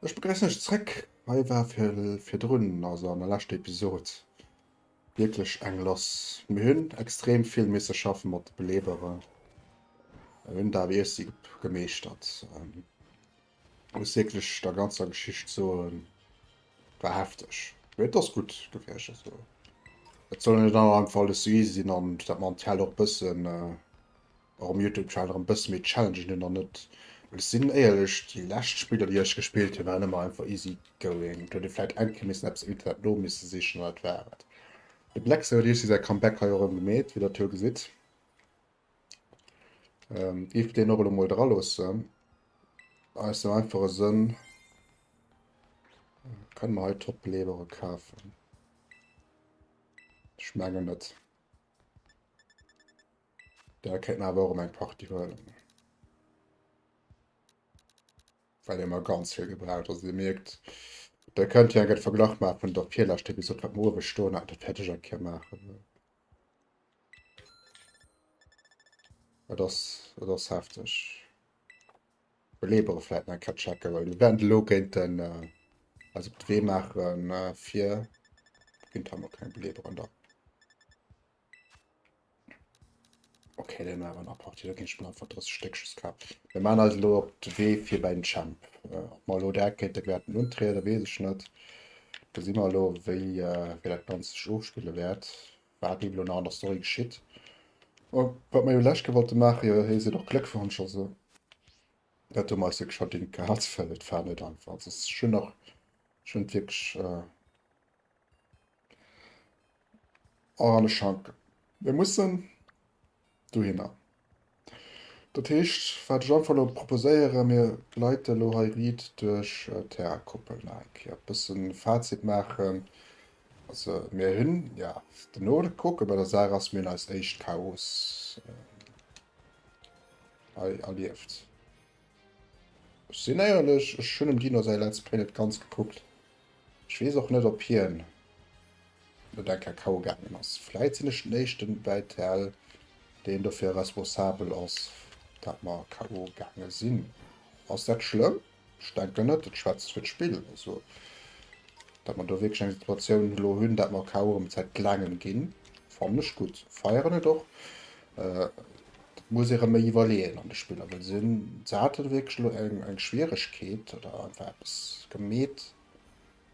Ech begréissen iech zréck. Hei war virdrun, also an der leschter Episod, wierklech eng lass. Mir hunn extrem vill misse schaffe mat de Beleebere. Mir hunn dat awer iergendwéi gemeeschtert. Muss wierklech der ganzer Geschicht soen, war hefteg. Mee et ass gutt gewiescht. Also et soll net einfach alles sou easy sinn an dat mer an d'Hell och bëssen och um Youtube Channel erëm bësse méi Challengen hunn an net, well ech sinn éierlech, déi lescht Spiller déi ech gespillt hunn waren ëmmer einfach easy going, do huet ee vläit eng Kéier missen eppes am Internet no misse sichen an dat war et. De Blackster huet iech säi Comeback hei och erëm gemeet, wéi der et jo gesitt. Géif deen och elo mol dra loossen, aus dem einfache Sënn, kënne mer hei Top-Leebere kafen? Ech mengen net. Da kéint mer awer och ëm eng Partie huelen. Well ee mer ganz vill gebraucht. Also Dir mierkt, da kënnt Dir eng Verglach maache vun der virleschter Episod, wat mer uewe stoen haten. Dat wäert ech eng Kéier maachen. Et ass, et ass hefteg. Beleebere vläit nach eng Kéier checken, well mir wäerten elo géint den, eis op de Wee maachen, fir géint hu mer keng Beleeberen da. Okay, den awer nach Partie, da ginn ech mir einfach 30 Stéck just kaf. Mir maachen eis elo op de Wee fir bei den Champ. Äh, ob mer elo direkt géint de wäerten untrieden, weess ech net. Gesi mer elo, wéi, äh, wéi dat Ganzt sech ofspille wäert. Wat eben elo nach an der Story geschitt. Oh, wat mer jo lech gewollte maachen, jo, hei seet och Gléckwonsch, also dat hu mer eis wierklech verdingt gehat, well et war net einfach. Also ech hunn och, ech hunn et wierklech, äh, Och an de Schanken. Mir mussen dohinner. Dat heescht, wat ech einfach elo proposéieren, mir gleite elo hei riit duerch d'Terrakoppel nach eng Kéier, e bëssen Fazit maachen. Also mir hunn, jo, den Nodekuck bei der Saach ass, mir hunn eis éischt Chaos hei erlieft. Ech sinn éierlech, ech hunn dem Dino säi Let's Play net ganz gekuckt. Ech weess och net op hien net eng Kakao gaangen ass. Vläit sinn ech den éischten bäi TL deen dofir responsabel ass dat mer KO gaange sinn. Ass dat schlëmm? Ech denken net, et schwätzt fir d'Spill. Also dat mer do wierklech eng Situatioun elo hunn dat mer KO erëm Zäit laangem ginn, fannen ech gutt, feieren et och. Dat muss ee rëm méi iwwerleeën an de Spiller, well se hunn, se hate wierklech elo eng eng Schwieregkeet oder einfach eppes gemeet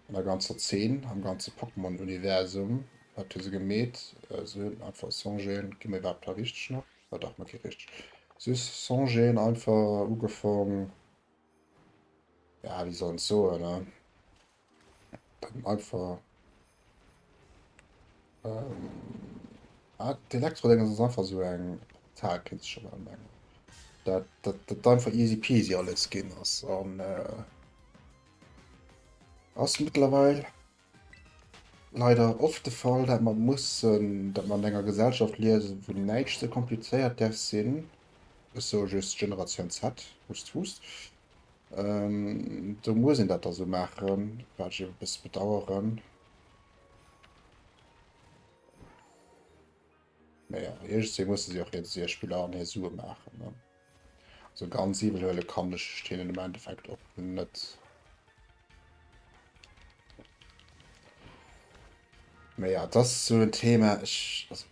an der ganzer Zeen, am ganze Pokémon-Universum. Wat hu se gemeet? Se hunn einfach Songeen, gi mer iwwerhaapt hei richteg nach? Jo dach, mer gi richteg. Se hu Songeen einfach ugefong, ja wéi soll een et soen, ne? Dann einfach ähm, ah, d'Elektrodéng ass einfach sou eng Portal, kéint ech scho bal mengen. Dat, dat, dat einfach easy peasy alles ginn ass an äh, ass mittlerweil leider oft de Fall, dat mer mussen, dat mer an enger Gesellschaft liesen, wou näischt ze komplizéiert däerf sinn. Ech soe just Generatioun Z, hust hust. Do muss een dat da sou maachen, wat ech e bësse bedaueren. Mä jo, iergendswéi musse si och hir hir Spiller an hir Sue maachen, ne? Also ganz iwwel huele kann ech hinnen am Endeffekt och net. Mä jo, et ass esou en Thema, ech, also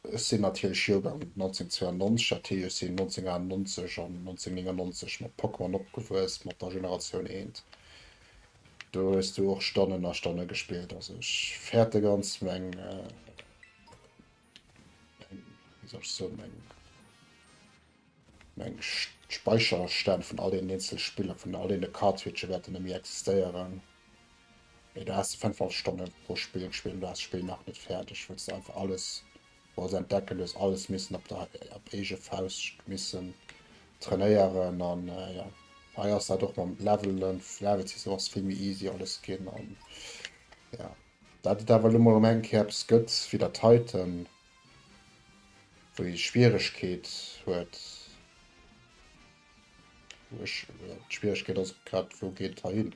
Ech sinn natierlech Joergang 1992, dat heescht ech sinn 1998 an 1999 mat Pokémon opgewuess, mat der Generatioun eent. Do hues du och Stonnen a Stonne gespillt. Also ech fäerte ganz meng, meng, wéi soll ech soen, meng, meng Speicherstänn vun all deenen eenzele Spiller, vun all deene Cartridgë wäerten net méi existéieren. Mee do has de 5 Stonne pro Spill gespillt an du has d'Spill nach net fäerdeg, wëlls de einfach alles wolls entdecken. Du hues alles missen op der op eege Fauscht missen trainéieren an jo hei ass dat och mam Levelen, Level-System ass vill méi easy alles ginn an ja dat et awer elo mol erëm eng Kéier eppes gëtt wéi dat heiten, wou ee Schwieregkeet huet. Wou ech, d'Schwieregkeet ass grad, wou geet et hei hin?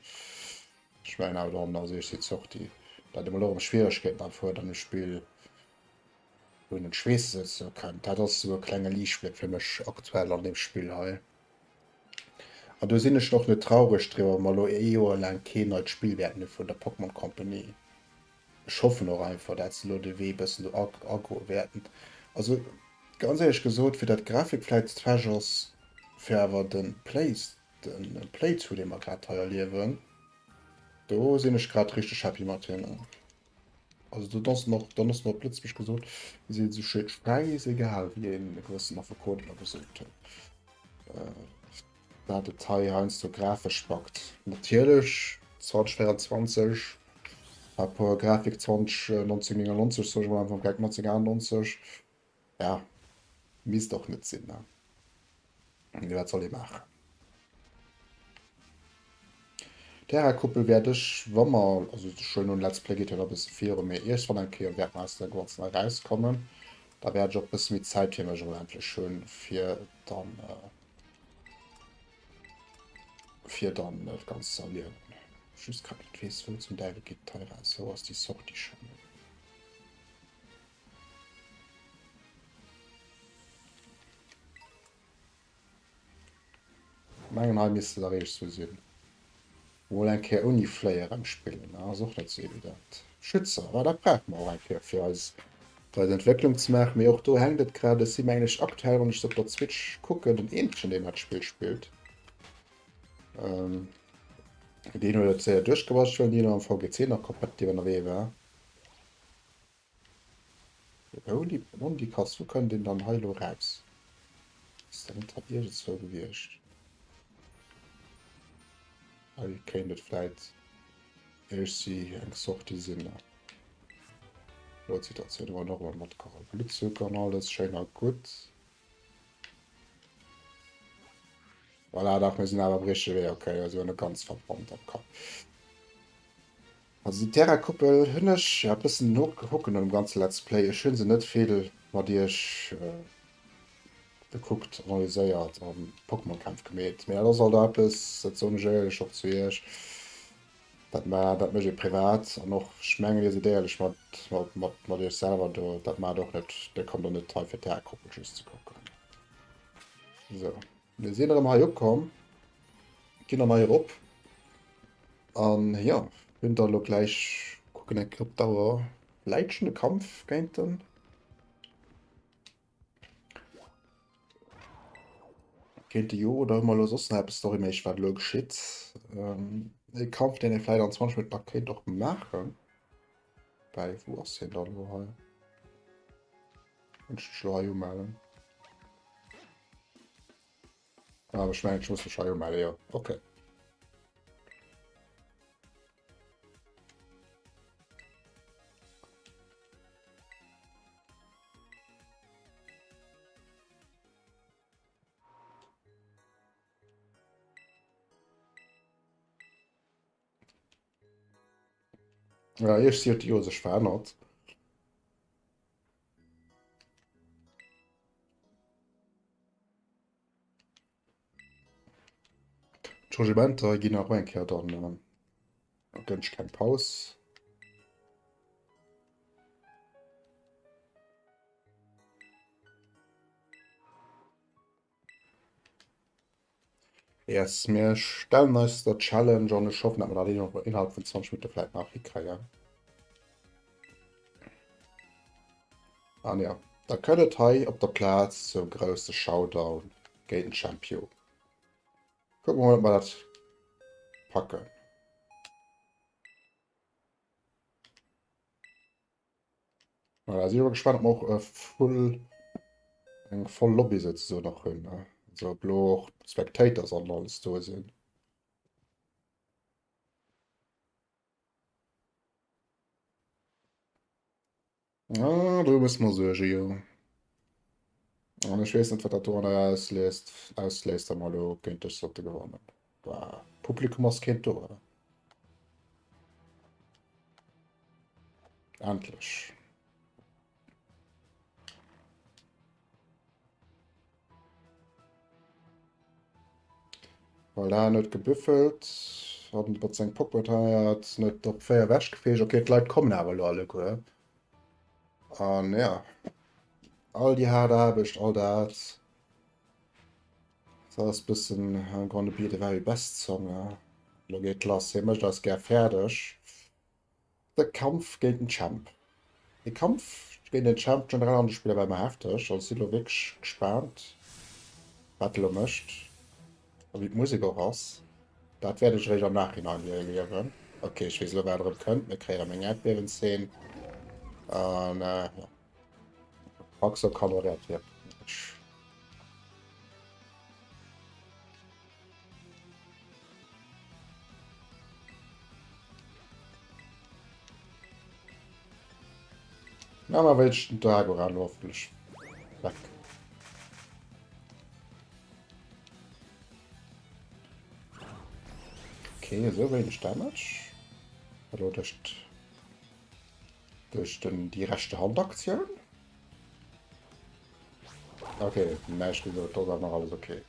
Ech mengen awer do hannen ass eescht déi Sortie. Dat emol och erëm Schwieregkeeten einfach huet an dem Spill, wou een an d'Schweesse souzesoe kënnt. Dat ass esou e klenge Liichtbléck fir mech aktuell an deem Spill hei. An do sinn ech och net traureg driwwer, wa mer elo ee Joer laang keen neit Spill wäerten hu vun der Pokémon Company. Ech hoffen och einfach, dat se elo de Wee e bëssen do agoe wäerten. Also ganz éierlech gesot, fir dat d'Grafik vläit trash ass, fir awer de Play, de Playthrough, dee mer grad hei erliewen, do sinn ech grad richteg happy mat hinnen. Also do ass mer, dann ass mer op Lëtzebuerg gesot, wéi seet esou schéin, schäisegal, wéi een e gewëssen Affekot ëmmer gesot huet. Dat et hei heiansdo grafesch spackt. Natierlech 2024 par rapport Grafik 20, 1999, soe ech mol einfach, 1998, ja, misst och net sinn, ne? Mee wat soll ee maachen? D'Terra-Kuppel wäert ech, wa mer, also schonn un Let's Play geet jo nach e bësse viru, mee iergendwann eng Kéier wäert mer aus der ganzen erauskommen, da wäert ech och e bësse méi Zäit fir mech emol endlech hunn, fir dann, fir dann dat Ganzt ze erliewen. Just grad net weess, wou zum Däiwel geet et hei eraus? Wou ass déi Sortie schonn? Mengen hei misst et erreecht zu sinn. Mol eng Kéier ouni Fléier erëm spillen, ne? Ass och net sou evident. Schützer, wa dat brauche mer och eng Kéier fir eis fir eis Entwécklung ze maachen. Mee och do hänkt et grad. Ech si mengen ech aktuell, wann ech se op der Switch kucken, den eenzegen deen dat Spill spillt. Ähm, deen huet et séier duerchgebracht, well deen am VGC nach kompetitiv ënnerwee war. Holy Mondikas, wou kënnt een dann hei elo raus? Ass dat net hei iergendzwou gewiescht? Hei kéint et vläit iergendsi eng Sortie sinn. Elo d'Situatioun hu mer och emol matgeholl. Bluttzucker an alles, schéin a gutt. Voilà, dach, mir sinn awer am richtege Wee. Okay, also net ganz verbrannt am Kapp. Also déi Terra-Kuppel hunn ech ja e bëssen nokucken no dem ganze Let's Play. Ech hunn se net vill mat iech gekuckt, analyséiert a Pokémon-Kämpf gemeet. Mee dat ass alt eppes, dat soen ech éierlech och zu iech, dat ma dat mécht ee privat an och, ech mengen dir sidd éierlech mat mat mat iech selwer do, dat maacht och net, dir kommt och net hei fir d'Terra-Kuppel just ze kucken. Sou, mir sinn erëm hei ukomm, ginn dann hei erop. An jo, hunn da lo gläich, kucken eng Kéier op d'Auer, vläit schon e Kampf géint den géint de Jo oder hu mer elo soss nach eppes storyméisseg wat elo geschitt? E Kampf deen ee vläit an 20 Minutten nach kéint och maachen. Well wou ass hien dann elo hei? Wann ech mech elo hei umellen. Ah, ech mengen, ech muss mech hei umellen, jo. Okay. Ja, ech si huet jo sech verännert. D'Changementer ginn nach eng Kéier dann äh, gënn ech keng Paus. Yes, mir stellen eis der Challenge an ech hoffen, dat mer dat innerhalb vun 20 Minuten vläit nach hikréien. An ja, da kënnt et hei op der Plaz zum grousse Showdown géint den Champion. Kucken wir mal, ob wir dat packen. Voilà, si gespannt, ob mer och äh, full eng voll Lobby sozusagen nach hunn. Ne? Also ob lo och Spectators an alles do sinn. Ah, do muss mer suergen, jo. An ech weess net, wat dat doranner ausléist, ausléist, wa mer elo géint dech sollte gewannen. Bah, Publikum ass keent do, oder? Endlech. Voilà, en huet gebüffelt, hat mat sengem Pokémon hat net op 4 ewechgefeegt. Okay, d'Leit kommen awer elo alleguer. An ja, all déi haart Aarbecht, all dat. Dat ass bëssen I'm gonna be the very best Song. Lo geet lass, hie mécht eis gär fäerdeg. De Kampf géint den Champ. De Kampf géint den Champ generell an de Spiller war ëmmer hefteg. Also si lo wierklech gespaant, wat e lo mécht a wéi d'Musek och ass. Dat wäert ech eréischt am Nachhinein hei erliewen. Ok, ech weess elo wat erëm kënnt. Mir kréie erëm eng Äerdbiewenzeen an jo. Axel kann och Äerdbiewen. Na, ma wéi den Dragoran hoffentlich weg. Okay, so wenig Damage. Hallo, durch, durch den, die rechte Handaktion. Okay, näischt gesot, do ass nach alles okay.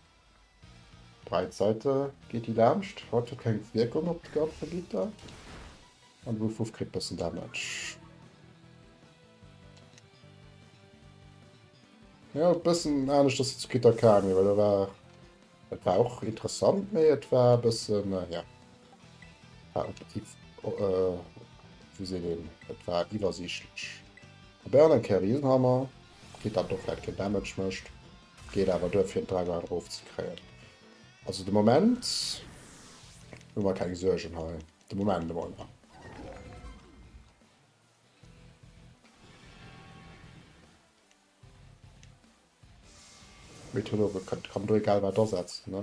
Breitseite geet déi laanscht. Haut huet keng Wierkung op d'Gampfegitter. An de Wuff kritt bëssen Damage. Ja, e bëssen anescht ass zu Kitakami, well do war et war och interessant, mee et war e bëssen äh, ja war optiv äh, wéi seet een, et war iwwersiichtlech. Probéieren eng Kéier Riesenhammer, kritt dat och vläicht keen Damage mécht. Geet awer duer fir den Dragoan erof ze kréien. Also de Moment hu mer keng Suergen hei. De Moment emol nach. Meteor kann do egal wat asetzen, ne?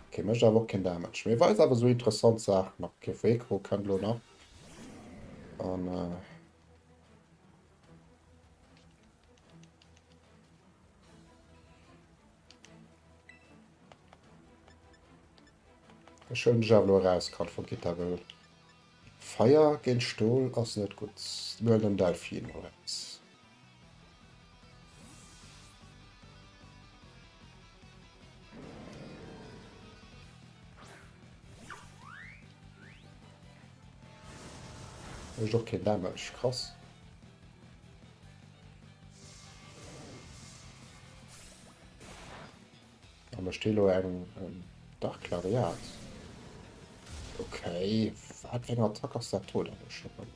Okay, mécht awer och keen Damage. Mee weist awer sou interessant Saachen nach. Okay, Fueco kënnt elo nach. An äh, Ech huelen dech awer elo eraus grad vum Gitter, well Feier géint Stol ass net gutt. Mir huelen den Delfin mol eraus. Mécht och keen Damage, krass. An da steet elo eng Dark Lariat. Okay, wat fir eng Attack ass dat do dann elo scho rëm?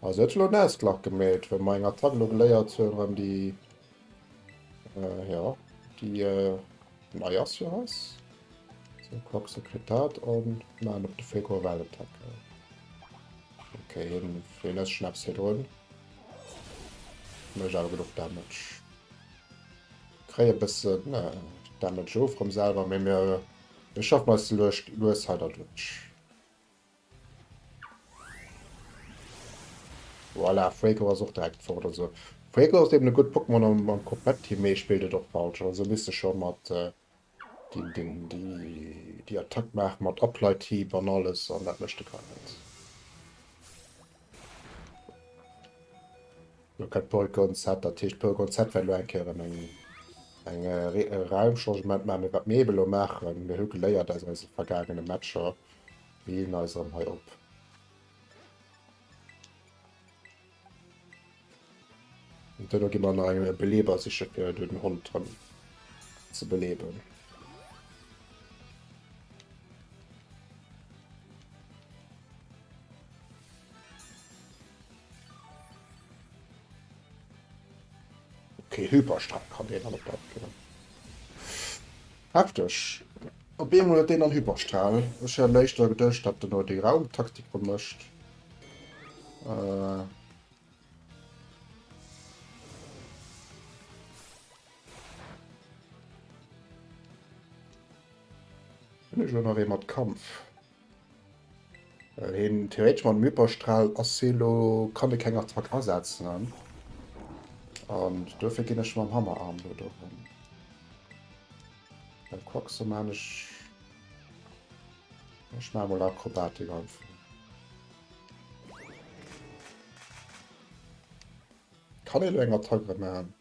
Also huet elo den Ausglach gemeet, well mer eng Attack elo geléiert hunn, erëm déi äh, ja, déi äh, nei ass fir eis. So, Quaxo kritt dat an maachen op de Feko Wallattacke. Okay, hien, hien ass schnaps hier drun. Mécht awer genuch Damage. Kréie bëssen äh, Damage of rëm selwer, mee mir, mir schaffen eis lues, lues hei derduerch. Voilà, Fuego ass och direkt fort. Also Fuego ass eben e gutt Pokémon am, am Komplettteam, mee spillt et och falsch. Also misst de scho mat äh, den, den, déi, déi Attack maachen mat Apply Typ an alles an dat mécht de grad net. Lo kënnt Porygon Z, dat heescht Porygon Z wäert lo eng Kéier erëm eng eng äh, Raumchangement maachen. Mee wat mir eben lo maachen, mir hu geléiert aus eise vergaangene Matcher, Mir heelen eis erëm hei op. Und duerno gi mer nach eng Beleber siche fir den Hond dran ze beleben. Okay, Hyperstrahl kann deen dann op dat ginn. Hefteg. Op eemol huet deen dann Hyperstrahl. Ech hat éischter geduecht, datt en elo déi Raumtaktik mécht. Äh. Hunn ech elo nach ee mat Kampf? Well hien theoretesch mat dem Hyperstrahl ass hie lo, kann e keng Attack asetzen. An dofir ginn ech mam Hammerarm lo doran. Beim Quaxo maan ech, ech maan mol Akrobatik einfach. Kann ee lo eng Attack erëm maan?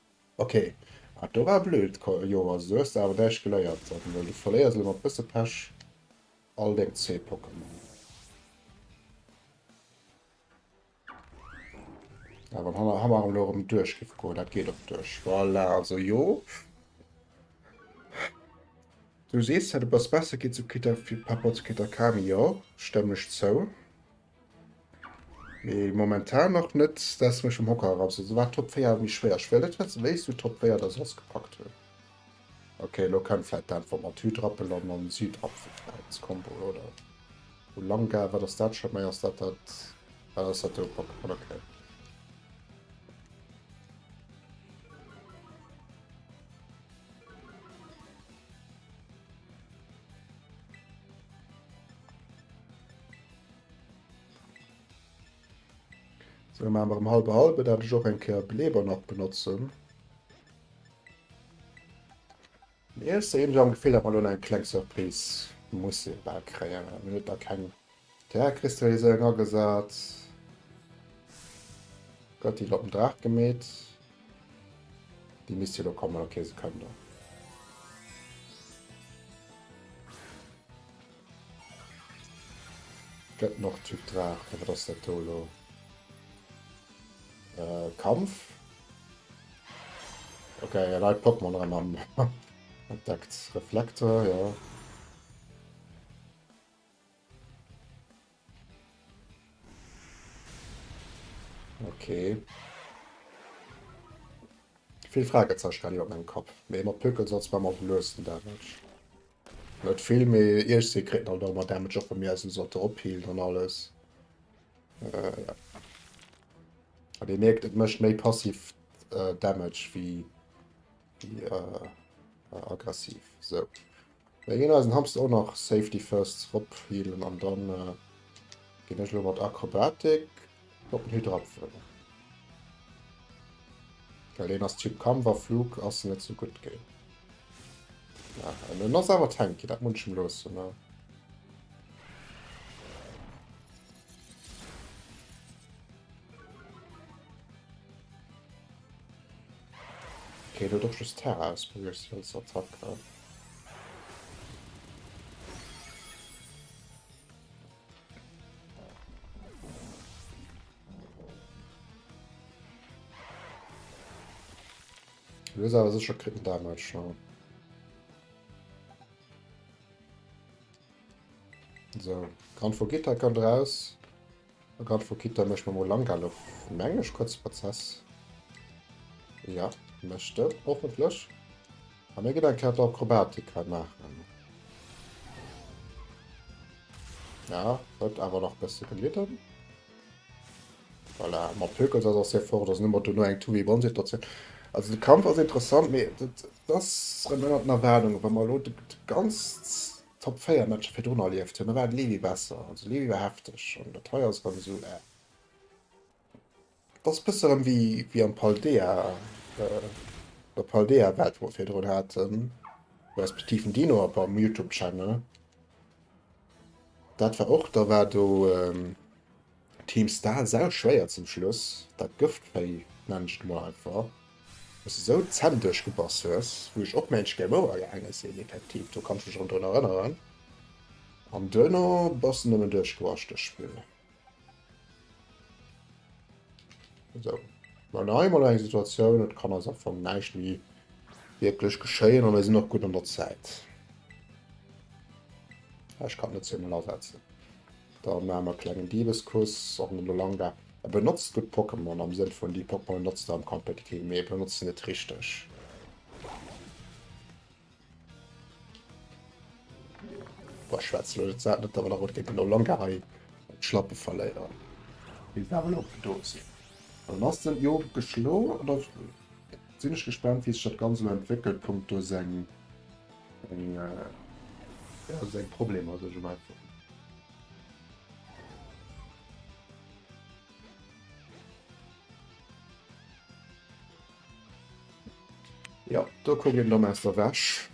Ok, ah do war blöd, jo also du hues awer näischt geléiert, well du verléiers elo mat bësse Pech. All deng C-Pokémon. Ja, wann Hammer Hammer elo erëm duerch géif goen, dat geet och duerch. Voilà, also jo. Du sees dat et bass besser geet zu Kita par rapport zu Kitakami, jo, stëmmen ech zou. Mee momentan nach net, dass mech vum Hocker eraus. Also war Top 4 méi schwéier. Ech wëll net wëssen, wéi s du Top 4 da soss gepackt hunn. Okay, elo kënnt vläit d'Äntwert mat Hydrappel an dann Südrapfel vläit als Kombo, oder? Ulanga, wat ass dat scho méi? Ass dat dat, wat ass dat do Pokémon? Okay. So, maache mer erëm halbe halbe, dat ech och eng Kéier Beleber nach benotzen. Mir ass irgendwie am Gefill, datt mer elo nach eng kleng Surprise musse bal kréien. Mir huet da keng Terrakristalliséierung agesat. Gëtt déi op den Draach gemeet. Déi misst jo elo kommen. Okay, se kënnt och. Gëtt noch Typ Draach. Wat ass dat do elo? Äh, Kampf? Okay, ja, neit Pokémon erëm am entdeckt. Reflektor, ja. Okay. Vill Fragezeichen grad iwwer mengem Kapp. Mee mat Pökel soll's beim am luesten Damage. Net vill, mee Iechsee kritt halt och ëmmer Damage, och wa mir eis sollte ophealen an alles. Äh, ja. An Dir mierkt, et mécht méi passiv äh, Damage wéi, wéi äh, äh, aggressiv. So. Mir ginn eisen Hamster och nach Safety First ophealen an dann äh, ginn ech elo mat Akrobatik op den Hydrapfel. Well deen ass Typ Kampf a Flug ass net sou gutt géint. Ja, en en ass awer tanky, dat muss ech em loossen. Ne? Okay, du huet och just Terra ausprobiert als Attack. Ne? Du hues awer sécher kritt den Damage, ne? So, Grand Vogita kënnt raus. A Grand Vogita mécht mer mol Langalof, meng ech, kuerz Prozess. Ja, mécht e, hoffentlech. A mir ginn eng Kéier d'Akrobatik hei maachen. Ja, huet awer nach e bësse gelidden. Voilà, mat Pökels ass och sehr fort, ass nëmmer dono eng 2v1-Situatioun. Also de Kampf ass interessant, mee dat ass erëm ënnert den Erwaardungen. Wa mer elo de ganz Top 4 Matcher virdrun erlieft hunn, da war de Levi besser. Also Levi war hefteg an dat hei ass erëm esou äh. Dat ass e bësse erëm wéi, wéi am Paldea, äh, der Paldea-Welt, wou mer virdrun haten, respektiv den Dino op am YouTube-Channel. Dat war och, da war do ähm, Team Star sau schwéier zum Schluss, dat Gëftvéi nennen ech et mol einfach, wou s de sou d'Zänn duerchgebass hues, wou ech och mensch Game Over gaange sinn effektiv, do kann ech mech erëm drun erënneren, an duerno bass de nëmmen duerchgewasch duerch d'Spill. Sou, mer hunn hei emol eng Situatioun, et kann eis am Fong näischt méi wierklech geschéien a mir sinn och gutt an der Zäit. Ech kann net zweemol asetzen. Da maache mer e klengen Diebeskuss an den Olanga. E benotzt gutt Pokémon, am Sënn vun déi Pokémon notzt er am Competitive, mee e benotzt se net richteg. Boah, ech schwätze lo net, net datt mer nach géint den Olanga hei d'Schlappe verléieren. Misst awer elo do sinn. Dann ass den jo geschloen, oder sinn ech gespaant wéi sech dat Ganzt elo entwéckelt, punkto seng seng ja seng Problemer sech um einfach. Ja, do kuckt een domm aus der Wäsch.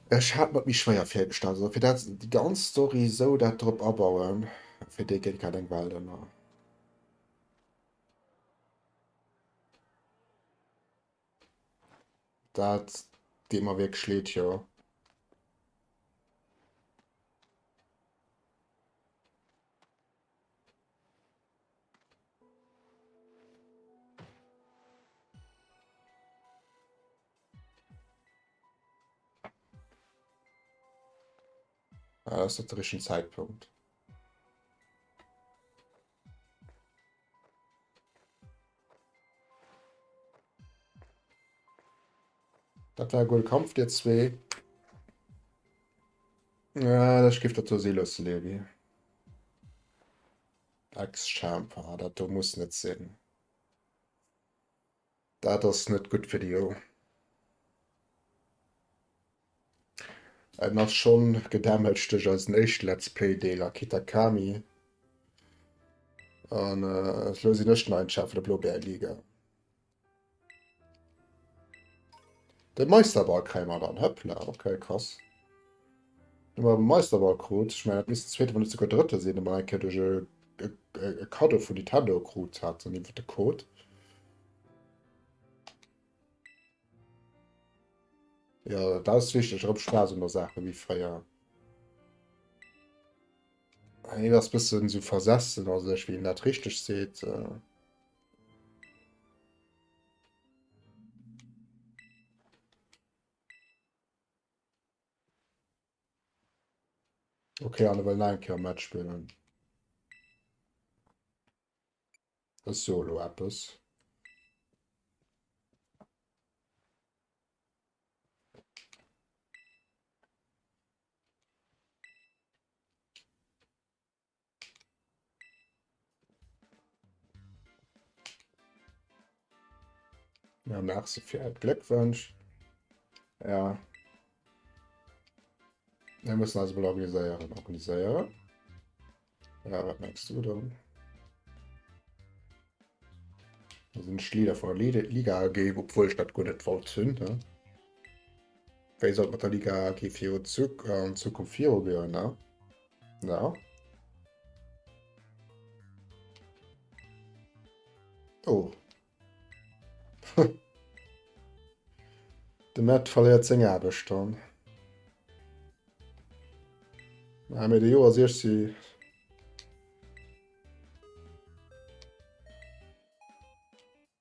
Ech hat mer et méi schwéier virgestallt, also fir dat déi ganz Story esou dat drop abauen, fir déi géint grad eng Welt ënner. Dat deet mer wierklech leed, jo. Dat ass net de richtegen Zäitpunkt. Dat war e gudde Kampf, dir zwee. Ja, ech géif dat do si loosse, Levi. Ex-Champ, ah, dat do muss net sinn. Dat ass net gutt fir de Jo. En ass schonn gedamaged duerch eisen éischte Let's Play Deel Akita Kami. An elo sinn ech den neien Chef vun der Blobärliga. De Meisterball kréie mer dann. Hëppla, okay, krass. Hu mer e Meisterball krut. Ech mengen, dat misst den zweete, wann net souguer drëtte sinn, dee mer eng Kéier duerch e, e, e Kaddo vun Nintendo krut haten, iwwer de Code. Jo, dat ass wichteg, erëm Spaass un der Saach wéi fréier. Hien ass bëssen sou versessen a sech, wéi een dat richteg seet. Okay, an e wëll nach eng Kéier Match spillen. Ech soe lo eppes. Ja, merci fir d'Gléckwënsch. Ja. Mir müssen eis mol organiséieren. Organiséieren. Ja, wat mengs du dann? Da sinn ech Leader vun der Liga AG, obwuel ech dat guer net wollt hunn. Ne? Wéi sollt mat der Liga AG viru Zuk an Zukunft virugoen, ne? Ja. Oh. De Matt verléiert seng Aarbecht dann. Ah, mee de Joer 60.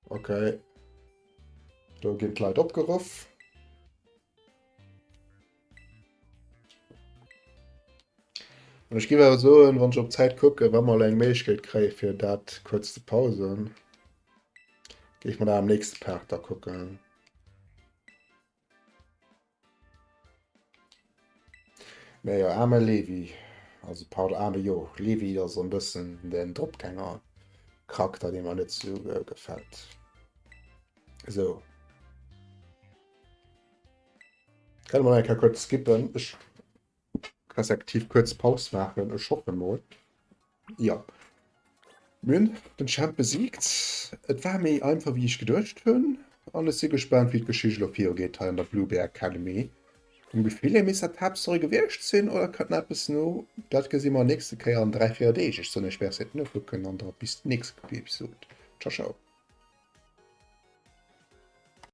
Okay. Do ginn d'Leit opgeruff. An ech géif awer soen, wann ech op d'Zäit kucken, wa mer elo eng Méiglechkeet kréie fir dat kuerz ze pausen, géif mer dat am nächste Part da kucken. Mä jo, aarme Levi, also pardon, aarme Jo, Levi ass en bëssen den Dropgänger-Charakter, dee mer net sou gefält. Esou. Kann man eng Kéier kuerz skippen. Ech respektiv kuerz Paus maachen. Ech hoffe mol. Ja. Mir hunn den Champ besiegt. Et war méi einfach wéi ech geduecht hunn. An ech si gespaant wéi d'Geschicht elo virugeet hei an der Blue Bear Academy. Vum Gefill hier misst dat d'Haaptstory gewiescht sinn oder kënnt nach eppes no? Dat gesi mer nächste Kéier an 3, 4 Deeg. Ech soen iech Merci fir d'Nokucken an da bis d'nächst Episode. Ciao ciao.